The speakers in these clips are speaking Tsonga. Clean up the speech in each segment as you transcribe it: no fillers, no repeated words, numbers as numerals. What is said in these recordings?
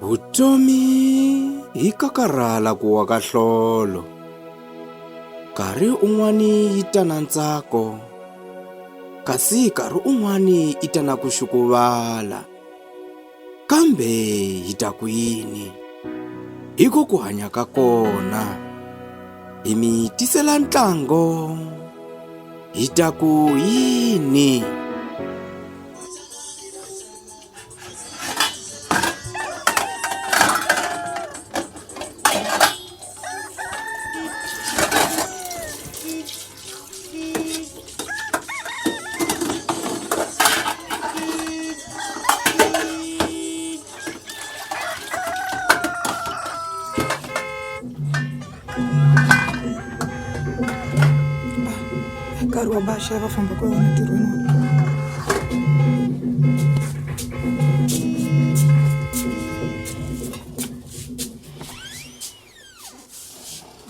Vutomi hi kakarhala ku wa ka hlolo. Nkarhi un'wani yi ta na ntsako, kasi nkarhi un'wani yi ta na ku xukuvala. Kambe hi ta ku yini? Hi ku ku hanya ka kona hi mi tisela ntlango hi ta ku yini? Nkarhi wa baxa va famba ku yona ntirhweni wa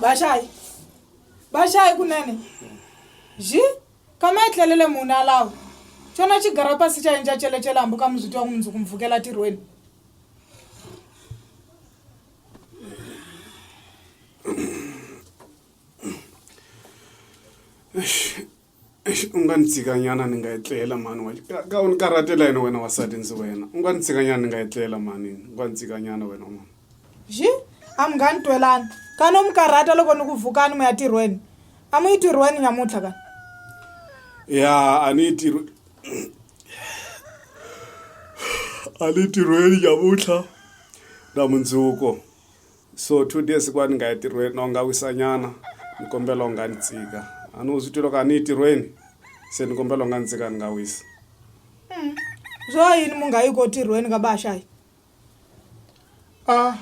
Baxayi Baxayi kunene xi kama etlelele munhu alawo xona xigarapasi xa yena xa celecela hambi ka muzwi twa ku mundzuku mi pfukela tirhweni. Eish, u nga ni tshikanyana ni nga etlela mhani wa ka ka u ni karhatela yini wena wasati ndzi wena u nga ni tshikanyana ni nga etlela mhani u nga ni tshikanyana wena mhani Xi a mi nga ni twelani kani u mi karhata loko ni ku vukani mu ya tirhweni a mu yi tirhweni nyamuntlha kani ya a ni yi tirhwe a ni yi tirhweni nyamuntlha na mundzuku So 2 days ku va ni nga yi ntirhweni na u nga wisa nyana ni kombela u nga ni tshika a ni u swi twile ku a ni yi ntirhweni se ni kombela u nga ni tshika ni nga wisi. Swo yini mu nga yi ko tirhweni ka baxa yi? A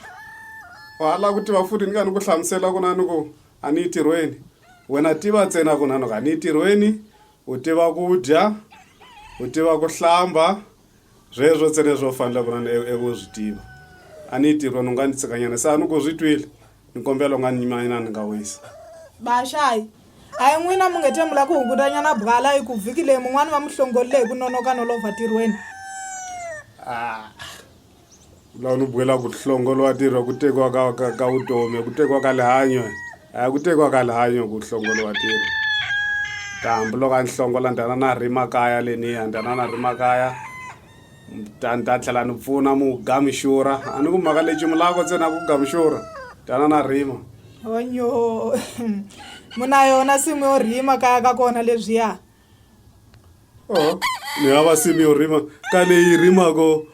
wa ha lava ku tiva futhi ni ka ni ku hlamusela ku na ni ku a ni yi ntirhweni wena tiva ntsena ku na ni ku a ni yi ntirhweni u tiva ku dya u tiva ku hlamba. Sweswo ntsena swo fanele ku na eku swi tiva a ni yi tirhweni u nga ni tshikanyana se a ni ku swi twile ni kombela u nga ni nyimanyana ni nga wisa. Baxayi, A hi n'wina mi nge te mi lava ku hungutanyana byala hi ku vhiki leyi mun'wana va mi hlongolile hi ku nonoka no lovha tirhweni. Ah, la ni buela ku hlongoliwa tirho ku tekiwa ka ka ka vutomi ku tekiwa ka lihanyo a ku tekiwa ka lihanyo ku hlongoliwa tirho ta hambi loko a ni hlongola ni ta na rima kaya leniya ni ta na rima kaya ta ni ta tlhela ni pfuna mu gamixura a ni ku mhaka leyi cimulako ntsena ku gamixura tana na rima Onyo mu na yona nsimu yo rima kaya ka kona leswiya. Oh, ni hava nsimu yo rima ka leyi rimako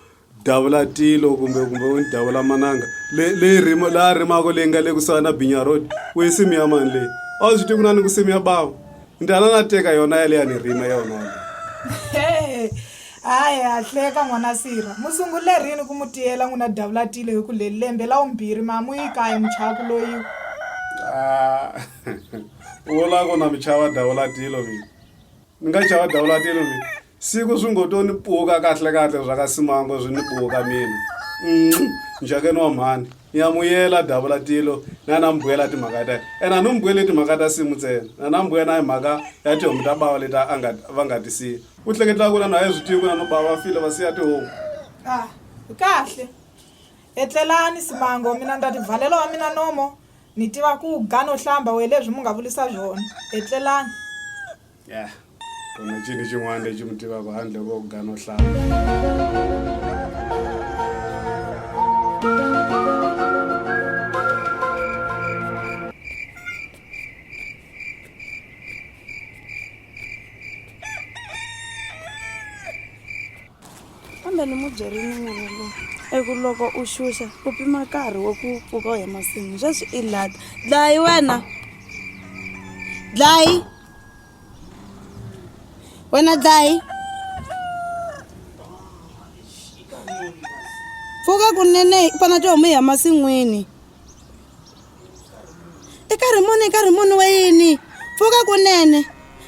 davula tilo kumbe kumbe u ni davula mananga le leyi rima laha rimako leyi nga le kusuhani na binya road ku i nsimu ya mani leyi a wu swi tivi ku na ni ku nsimu ya bava ni ta na na teka yona yaleyo ni rima yona yaleyo hayi ha hleka n'wana sirha mu sungule rini ku mu tiyela n'wina davula tilo hi ku leli lembe la wumbirhi ma mu yi kaya muchaku loyi Ah, u vula ku na mi chava davula tilo mina ni nga chava davula tilo mina Siku swi ngo to ni pfuka kahle-kahle swa ka Simango swi ni pfuka mina. Nxakeni wa mhani, ni ya muyela davula tilo na na mi bwela timhaka ta yena. Ene a ni mi bweli timhaka ta simu ntsena, na na mi bwela na hi mhaka ya tihomu ta bava leti a nga va nga ti siya. U hleketa ku na a hi swi tivi ku na no bava va file va siya tihomu? A, kahle. Etlelani Simango, mina ni ta tivalela wa mina nomo, ni tiva ku ga no hlamba we leswi mu nga vulisa swona. Etlelani. Ya kona cini xin'wana lexi mi tivaka handle ko ga no hlamba. Kambe ni mu byerile n'wana loyi eku loko u xuxa u pima nkarhi wa ku pfuka u ya masin'wini sweswi i lata dlayi wena dlayi wena dlayi pfuka kunene u fana tihomu hi ya masin'wini i nkarhi muni i nkarhi muni wa yini pfuka kunene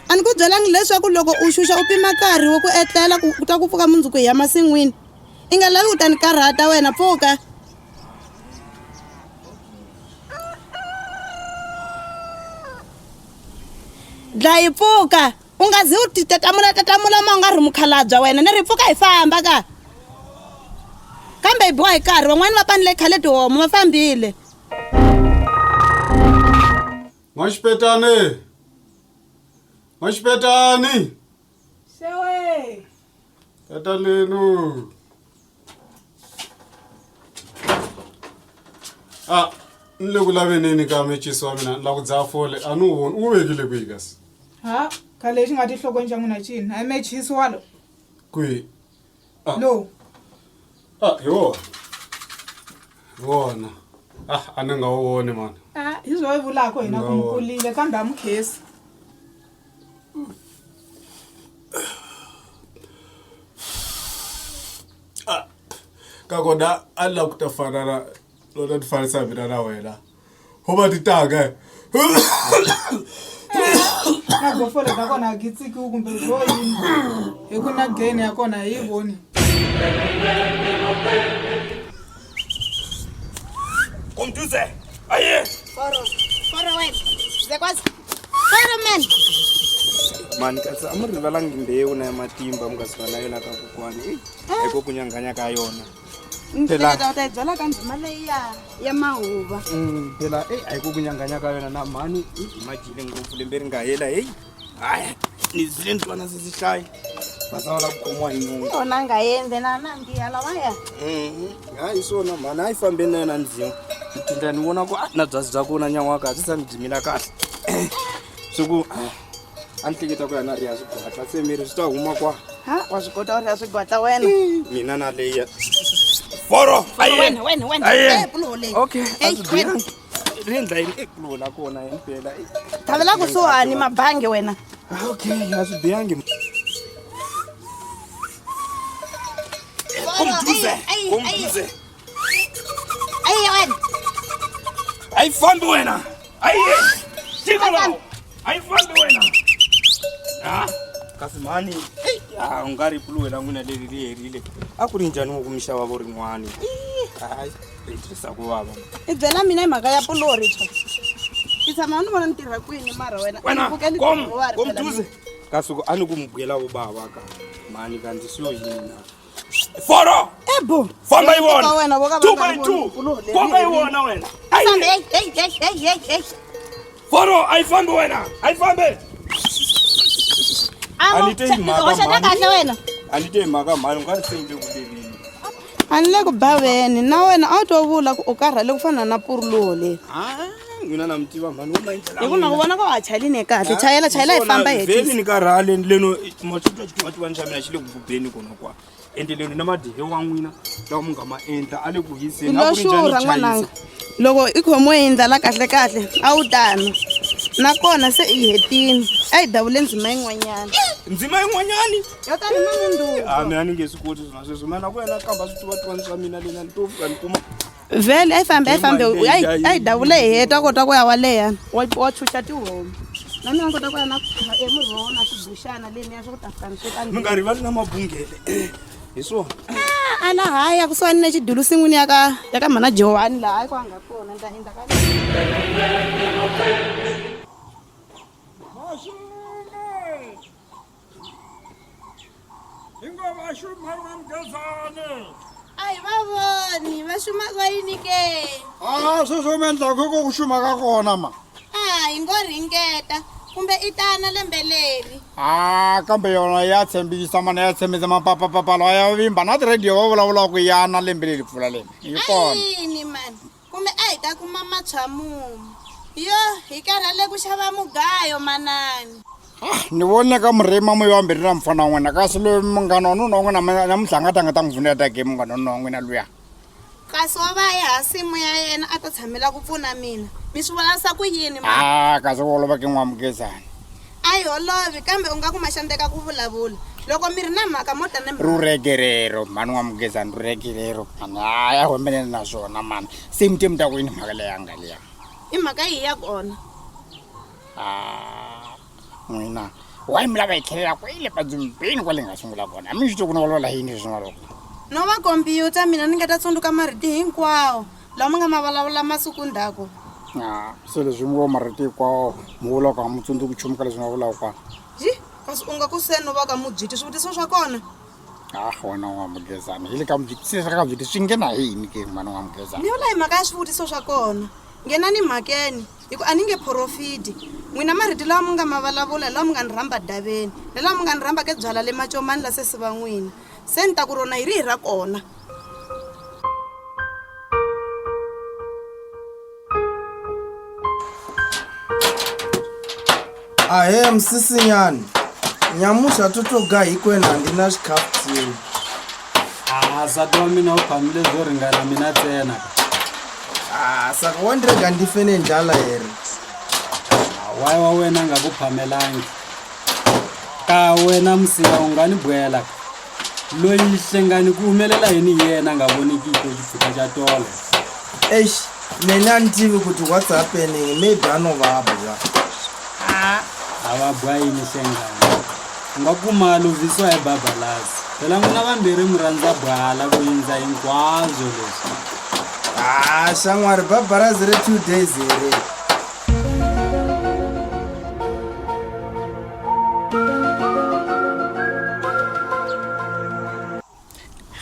a ni ku byelangi leswaku loko u xuxa u pima nkarhi wa ku etlela ku ta ku pfuka mundzuku hi ya masin'wini i nga lavi ku ta ni karhata wena pfuka dlayi pfuka u nga zi u ti tatamula tatamula ma u nga ri mukhalabya wena ni ri pfuka hi famba ka ka fambe hi biwa hi karhi van'wani va panile khale tihomu va fambile N'waxipetani! N'waxipetani! Xewe! Petalenu! A ni le ku laveneni ka mecisi wa mina ni lava ku dzaha fole a ni wu voni u wu vekile kwihi kasi? Ha, khale lexi nga tihlokweni xa n'wina cini, a i mechisi walo. Kwihi? Ah. Lowu. Ah, hi wona. Hi wona. Ah, a ni nga wu voni mani. Ah, hi swo hi vulaka hina ku mi kulile kambe a mu khesi. Ah, ka kona a ni lava ku ta fana na lona ni fanisa mina na wena. Ho va ti taka. Na gofolo ta kona a gitsikiwi kumbe byo yini hi ku na gain ya kona hi yi voni. Komduze. Aye. Foro, foro wena. Zekwazi. Foro man. Mani kasi a mi rivalangi mbewu na ya matimba mi nga suka na yona ka kokwani. Eyi, hi ku nyanganya ka yona. Phela u ta yi byala ka ndzima leyi ya ya mahuva. Phela eyi a hi ku ku nyanganya ka yona na mhani hi majile ngopfu lembe ri nga hela heyi. Hayi ni zile ni twana se swi hlaya. Va sala ku khomiwa hi nyungu. Yona nga endli na nandziha lawaya. Hayi hi swona mhani a yi fambeni na yona ndzima. Ni phinda ni vona ku a na byasi bya kona nyan'waka a byi tshami byi mila kahle. Swi ku a ni hleketa ku ya na riya swigwatla se miri swi ta huma kwa Ha, wa swi kota u riya swigwatla wena. Mina na leya foro. Wena, wena, wena. Aye. Eh, pulo leyi. Okay, a Hey, swi wena. bihangi. Ri endla yini ekulo la kona yini phela. Thavela kusuhani mabangi wena. Okay, a swi bihangi. Komduze, komduze. Ayi wena. A yi fambi wena. Ayi. Tiko lawo. A yi fambi wena. Ha? Kasi mhani, ei, a u nga ri puluwe la n'wina leri ri herile. A ku ri njhani wo ku mi xava vo rin'wani? Hayi, ri twisa ku vava. I byela mina hi mhaka ya puluwo ritshwa. I tshama u ni vona ni tirha kwini mara wena? Wena, Pfukeli kom, ntirho kom phela duze. Kasi ku a ni ku mi buyela vo bava ka. Mhani kanti swi yo yini na? Foro! Ebo. Famba yi Ka wena vo vona. ka va 2 nga by ri 2. voni puluho leri Famba yi herile. vona wena. Fambe, hey, hey, hey, hey, hey, hey. Foro, a yi fambi wena. A yi fambi. Amo, A ni te hi mhaka hoxeta mhani. kahle wena. A ni te hi mhaka mhani, u nga ri se ni le ku leveni. A ni le ku baveni na wena a wu to vula ku u karhale ku fana na puruluho leri. Ah, n'wina na mi tiva mhani wo ma Hi ku na ku vona ka wa ha chayelini kahle. Chayela, chayela hi famba hi vheli hetisa. ni karhale leno matshutwa xituwatuwani xa mina xi le ku bubeni kona kwa ende leno na madihe wa n'wina lawa mi nga ma endla a le ku hiseni Lo a ku ri njhani xurha ni n'wananga. chayisa Loko i khomiwe hi ndlala kahle kahle a wu tano. Nakona se i hetini. A hi davule ndzima yin'wanyana. Ndzima yin'wanyani? Yo tani mamundzuku. A mina ni nge swi koti swona sweswo mina na ku ya na kamba swituwatuwani swa mina lena ni to fika ni kuma. Vhele a yi fambe a yi fambe Mali leyi a yi davule hi heta kota ku ya wa leya wa wa chucha tihomu. Na mina ni kota ku ya na emuroho na swibuxana leniya swa ku ta fika ni sweka Mi nga rivali na mabunghele. Hi swona. A na haya kusuhani na xidulu sin'wini ya ka ya ka mhana Johani laha a yi ku a nga kona ni ta endla ka A hi va voni va xuma ka yini ke? A sweswo mi endlaka ku ku xuma ka kona ma. A hi ngo ringeta kumbe i tana lembe leri. A kambe yona ya tshembisa mana ya tshembisa mapapapapa lawa ya vimba na tirhediyo va vulavula ku ya na lembe leri pfula lembe yi kona. Yini mani kumbe a hi ta kuma matshwamumu. Yo hi karhale ku xava mugayo manani. Ni vone ka murima mo yo ambirhi na mfana wa n'wina kasi loyi munghana wa nuna wa n'wina namuntlha a nga ta nga ta n'wi pfuneta ke munghana wa nuna wa n'wina luya. Kasi wa va ya ha simu ya yena a ta tshamela ku pfuna mina. Mi swi vulavurisa ku yini ma? A kasi wo olova ke n'wamugezani. A yi holovi kambe u nga ku ma xandeka ku vulavula. Loko mi ri na mhaka mo ta na mhaka. Ruregerero mhani n'wamugezani ruregerero mhani a ya humelela na swona mhani. Se mi te mi ta ku yini mhaka leyi ya nga liya? I mhaka yihi ya kona? Ah, n'wina why mi lava hi tlhelela kwele padzumbeni kwale hi nga sungula kona a mi swi twi ku ni vulavula yini sweswi n'waloko No va kompyuta mina ni nga ta tsundzuka marito hinkwawo lawa mi nga ma vulavula masiku ndzhaku. Ah, se leswi mi ngo marito hinkwawo mi vula ku a mi tsundzuki nchumu ka leswi nga vulaka kwala. Ji, kasi u nga ku se no va ka mudyiti swivutiso swa kona. Ah, wena wa mugezana hi le ka mubviti se swa ka mubviti swi nghena hi yini ke n'wana wa mugezana Ni vula hi mhaka ya swivutiso swa kona. Nghenani mhakeni hi ku a ni nge phorofiti. N'wina marito lawa mi nga ma vulavula hi lawa mi nga ni rhamba daveni, ni lawa mi nga ni rhamba ke byala le macomani la sesi va n'wina. Se ni ta ku rona hi rihi ra kona? Ahee msisinyani nyamuxa totoga hikwena handzi na xikhafuthini a nsati wa mina u phamile byo ringana mina ntsena Ah, saka wandirega ndife nendlala here wayi wa wena a nga ku phamelangi ka wena musiya u nga ni bwela loyi hlengani ku humelela yini hi yena a nga vonekiki xipfhuka xa tolo Eish, mina a ni tivi kuti what's happening maybe anovabwa a va bwa yini hlengani u nga kuma a lovisiwa hi babalasi phela n'wina vambirhi mi rhandza bwala ku yindza hinkwaswo leswi Ah, shamwari bhabharazi re 2 days here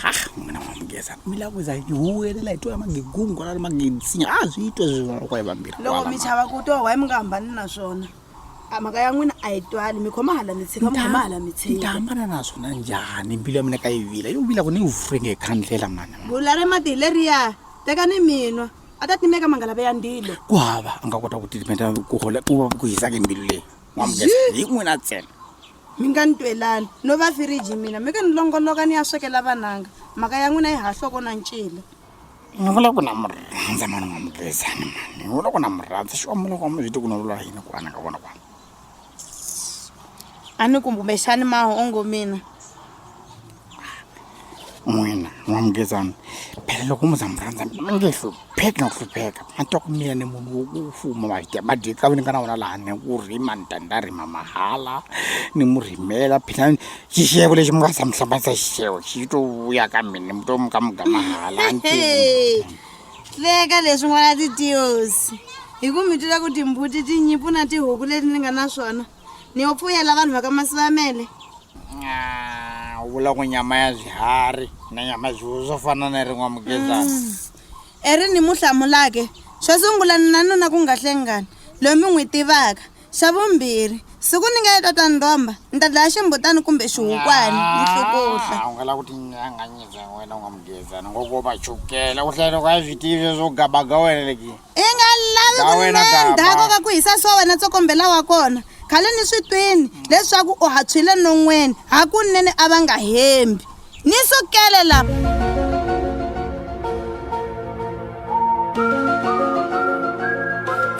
Ha n'wina n'wamugeza mi lava ku za hi huwelela hi twa magigungu la magisinya a swi twa sweswo kwa hi vambirhi Loko mi chava ku twa why mi nga hambani na swona? A mhaka ya n'wina a yi twali, mi khoma hala mi tshika, mi khoma hala mi ni ta tshika. hambana na swona njhani mbilu ya mina ka yi vila yo vila ku ni vurenge hi khandlela mani Gula re mati hi leriya, tekani minwa. A ta timeka mangalava ya ndilo. Ku hava a nga kota ku titimeta ku hola ku va ku hisa ke mbilu leyi n'wamugeza hi n'wina ntsena. Mi nga ni twelani, no va firiji mina, mi ke ni longoloka ni ya swekela vananga. Mhaka ya n'wina yi hahloko na ncila. Ni vula ku na mu rhandza mani n'wamugezani mani ni vula ku na mu rhandza xikwembu loko mi swi tivi ku no vula yini kwana ka vona kwana. A ni ku kumbexani mahungu mina. N'wina n'wamugezani phela loko mo za mi rhandza mi nge hlupheki na ku hlupheka ma twa ku mina ni munhu wo ku fuma ma swi tiva madika ni nga na wona laha ni ku rima ni ta ni ta rima mahala ni mu rimela phela xixevo lexi mi nga za mi hlambanisa xixevo xi to vuya ka mina mi to mi ka muga mahala a ni tivi. Hleka leswi n'wana titiyosi hi ku mi twela ku timbuti tinyimpfu na tihuku leti ni nga na swona ni yo pfuyela vanhu va ka Masivamele. Ah, u vula ku nyama ya swiharhi na nyama ya swifuwo swo fana na rin'wa mugezana. E ri ni mu hlamulake, xo sungula ni na nuna ku nga hlengani loyi mi n'wi tivaka. Xa vumbirhi, siku ni nga ya tata ndomba ni ta dlaya ximbutani kumbe xihukwani ni hlukuhla. Ah, u nga lava ku tinyanganyisa wena u nga mugezana ngo ko va chukela u hlayela ku a swi tivi sweswo gabaga wena leki. I nga lavi Ga ku wena ni gaba. ndzhaku ka ku hisa swa wena tsokombela wa kona. Khale ni swi twini leswaku u ha tshwile non'weni, hakunene a va nga hembi. Ni sukele la.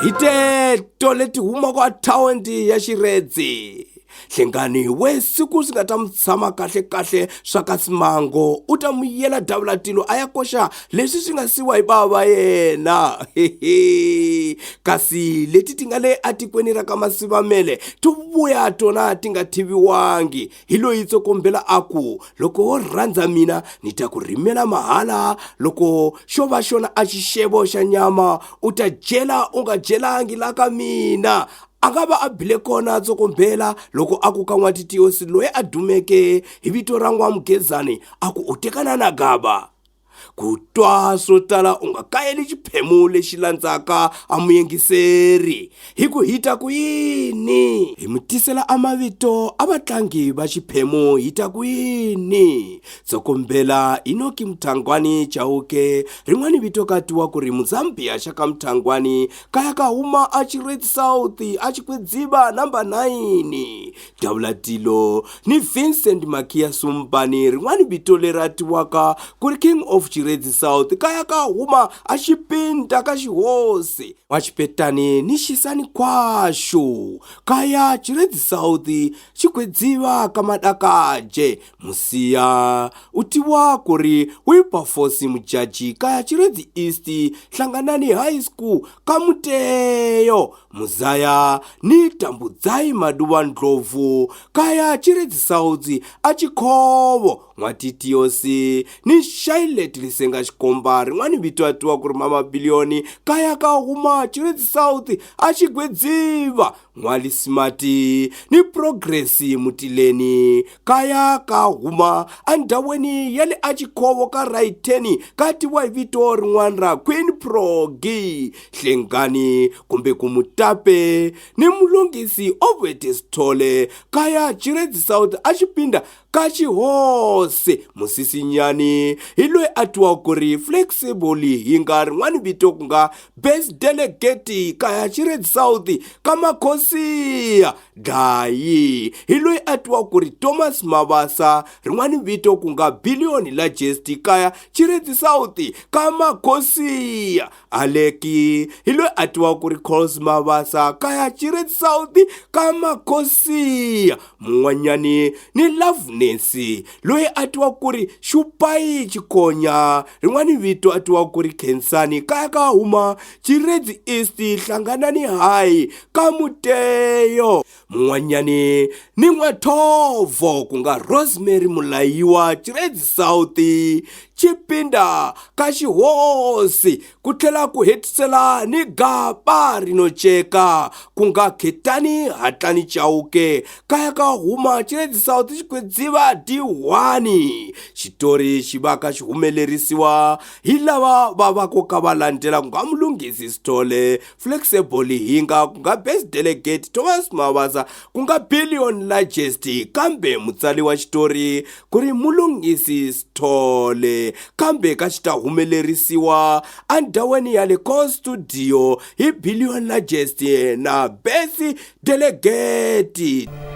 Hi teto leti humaka athawundi ya Xiredzi. Hlengani we siku swi nga ta mu tshama kahle-kahle swa ka Simango u ta mu yela Davulatilo a ya koxa leswi swi nga siwa hi bava va yena. Hehe. Kasi leti ti nga le atikweni ra ka Masivamele to vuya tona ti nga thiviwangi. Hi loyi Tsokombela a ku, Loko wo rhandza mina ni ta ku rimela mahala, loko xo va xona a xixevo xa nyama u ta dyela u nga dyelangi la ka mina. A nga va a bile kona Tsokombela loko a ku ka N'watitiyosi loyi a dumeke hi vito ra N'wamugezani a ku u tekana na Gaba. Ku twa swo tala u nga kayeli xiphemu lexi landzaka a muyingiseri hi ku hi ta ku yini. Hi mi tisela a mavito a vatlangi va xiphemu hi ta ku yini. Tsokombela Enoki Mthangwani Chauke rin'wani vito ka tiwa ku ri Muzambia xa ka Mthangwani kaya ka huma a Chiredzi South a Chikwidziva number 9 Davula-Tilo ni Vincent Makiya Sumbani rin'wani vito leri a tiwaka ku ri King of Chiredzi South kaya ka huma a xipinta ka xihosi N'waxipetani ni Xisani Khwashu kaya Chiredzi South Xigwedziva ka Madakaje Musiya u tiwa ku ri Wilberforce Mujaji kaya Chiredzi East Hlanganani High School ka Muteyo Muzaya ni Tambudzai Maduva Ndlovu kaya Chiredzi South a Chikhovo N'watitiyosi ni Shailet Tlisenga Xikomba rin'wani vito a tiwa ku ri Mama Biliyoni kaya ka huma Chiredzi South a Xigwedziva N'walisimati ni Progress Mutileni kaya ka huma endhawini ya le Achikhovo ka Raitheni ka tiviwa hi vito rin'wana ra Queen Progi Hlengani kumbe ku Mutape ni Mulungisi Obert Sithole kaya Chiredzi South a Xipinda ka xihose musisinyani hi loyi a tiwa ku ri flexible yi nga rin'wani vito ku nga best delegate kaya chiredzi south ka makhosiya dlayi hi loyi a tiwa ku ri thomas mabasa rin'wani vito ku nga billion largest kaya chiredzi south ka makhosiya aleki hi loyi a tiwa ku ri cols mabasa kaya chiredzi south ka makhosiya mun'wanyani ni loveness loyi a tiwa ku ri xupayi xikonya rin'wani vito a tiwa ku ri khensani kaya ka huma chiredzi east hlanganani hayi ka muteyo mun'wanyani ni n'wathovo ku nga rosemary mulayiwa chiredzi south chipinda ka xihosi ku tlhela ku hetisela ni gaba rinoceka ku nga khetani hatlani chauke kaya ka huma chiredzi south xikwedziva d1 xitori xi va ka xi humelerisiwa hi lava va va koka va landzela ku nga mulunghisi sithole flexible hinga ku nga best delegate thomas mabasa ku nga billion largest kambe mutsali wa xitori ku ri mulunghisi sithole kambe ka xi ta humelerisiwa endhawini ya le co studio hi billion largest na best delegate.